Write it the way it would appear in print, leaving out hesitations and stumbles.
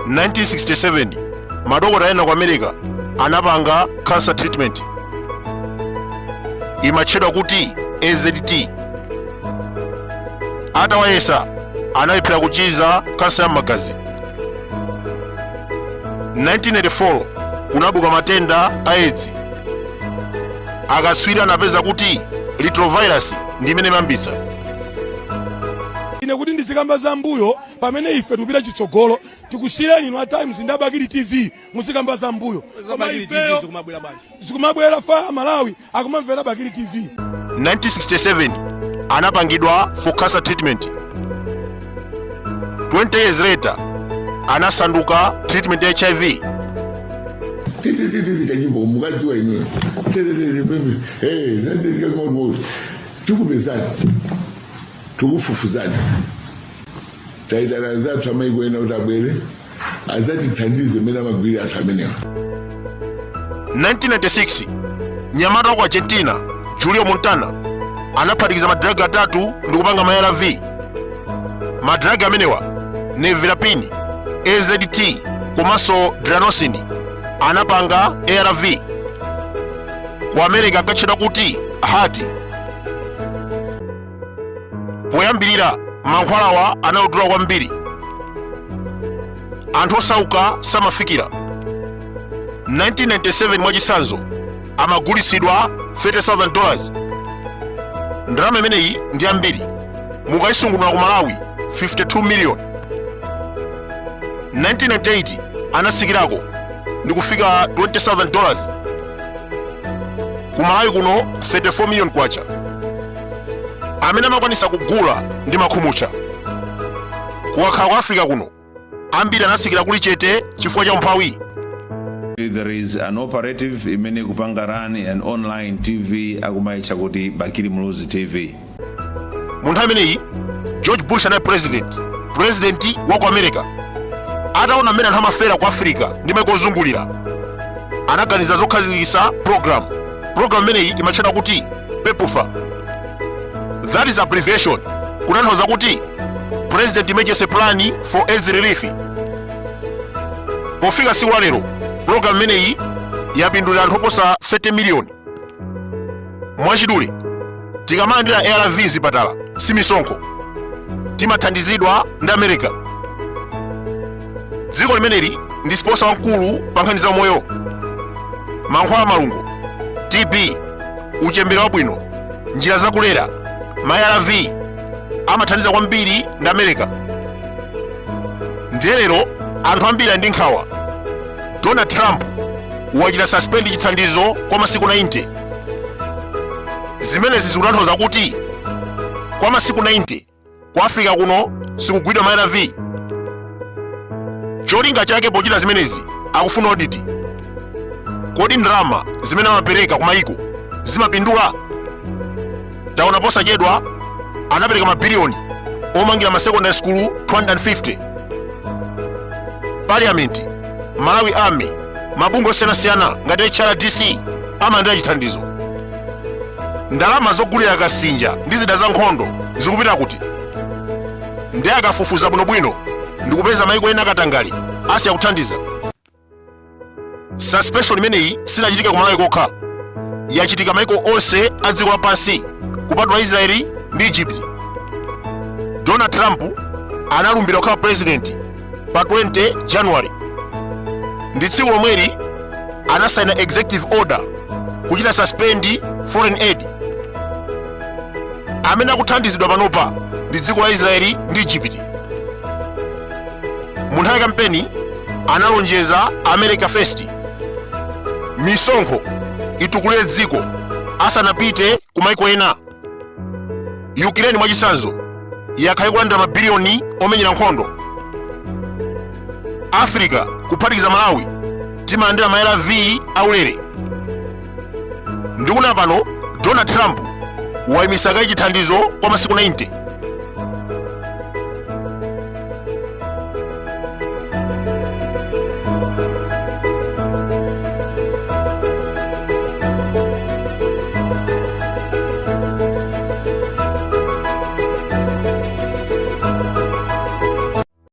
1967 madokota ena ku America anapanga cancer treatment, imatchedwa kuti AZT. Atawayesa analephera kuchiza kansa ya m'magazi. 1984 kunabuka matenda a Edzi. Akatswiri anapeza kuti retrovirus ndi imene imayambitsa. Ine kuti ndizikamba za mbuyo pamene ife tikupita chitsogolo? Tikusiyireni inu a Times ndi a Bakili TV, muzikamba za mbuyo, koma ifeyo zikumabwera fa Malawi akumamvera Bakili TV. 1967 anapangidwa for cancer treatment. 20 years later anasanduka treatment ya HIV. Titititi kanyimbo mukadziwa inuyo, tititi tikupezani, tikufufuzani, taitana anzathu amaiko ena kuti abwere adzatithandize mmene amagwirira anthu amenewa. 1996 mnyamata wa ku Argentina Julio Montana anaphatikiza madragi atatu ndi kupanga ma ARV. Madragi amenewa, nevirapine, AZT komanso didanosine, anapanga ARV. Ku America ankatchedwa kuti HAART. Poyambirira mankhwalawa anadula kwambiri, anthu osauka samafikira. 1997 mwachitsanzo amagulitsidwa $30,000. Ndalama imeneyi ndi ambiri mukayisungunula ku Malawi, 52 million. 1998 anatsikirako ndi kufika $20,000, ku Malawi kuno 34 million kwacha. Amene amakwanisa kugula ndi makhumucha. Kukakhala ku Africa kuno, ambiri anatsikira kuli chete chifukwa cha umphawi. There is an operative imene kupanga run an online TV, akumaitcha kuti Bakili Muluzi TV. Mu nthawi imeneyi George Bush anali president wa ku America. Ataona mmene anthu amafera ku Africa ndi maiko ozungulira, anaganiza zokhazikitsa program. Program imeneyi imatchedwa kuti PEPFAR. That is abbreviation, kutanthauza kuti President Emergency Plan for AIDS Relief. Pofika tsiku la lero, program imeneyi yapindulira anthu oposa 30 miliyoni. Mwachidule, tikamalandira ARV zipatala, si misonkho, timathandizidwa ndi America. Dziko limeneli ndi sponsor wamkulu pa nkhani za moyo, mankhwala, malungo, TB, uchembere wabwino, njira zakulera, ma ARV amathandiza kwambiri ndi America. Ndiye lero anthu ambiri ali ndi nkhawa. Donald Trump wachita suspend chithandizo kwa masiku 90. Zimenezi zikutanthauza kuti kwa masiku 90 ku Africa kuno sikugwidwa ma ARV. Cholinga chake pochita zimenezi, akufuna audit. Kodi ndalama zimene amapereka ku mayiko zimapindula? Taona posachedwa anapereka mabiliyoni omangira ma secondary school 250, Parliament, Malawi Army, mabungwe osiyanasiyana ngati HRDC amalandira chithandizo. Ndalama zogulira kasinja ndi zida za nkhondo zikupita kuti? Ndi akafufuza bwinobwino ndikupeza maiko ena akatangale, asiya kuthandiza. Suspension imeneyi sinachitika ku Malawi kokha, yachitika maiko onse a dziko lapansi kupatula Israeli ndi Egypt. Donald Trump analumbira kukhala president pa 20 January. Ndi tsiku lomweli anasaina executive order kuchita suspend foreign aid. Amene akuthandizidwa panopa ndi dziko la Israeli ndi Egypt. Mu nthawi ya kampeni analonjeza America First, misonkho itukulire dziko asanapite ku maiko ena. Ukraine mwachitsanzo yakhala ikulandira mabiliyoni omenyera nkhondo. Africa kuphatikiza Malawi timalandira ma ARV aulere. Ndikunena pano Donald Trump wayimisa kaye chithandizo kwa masiku 90.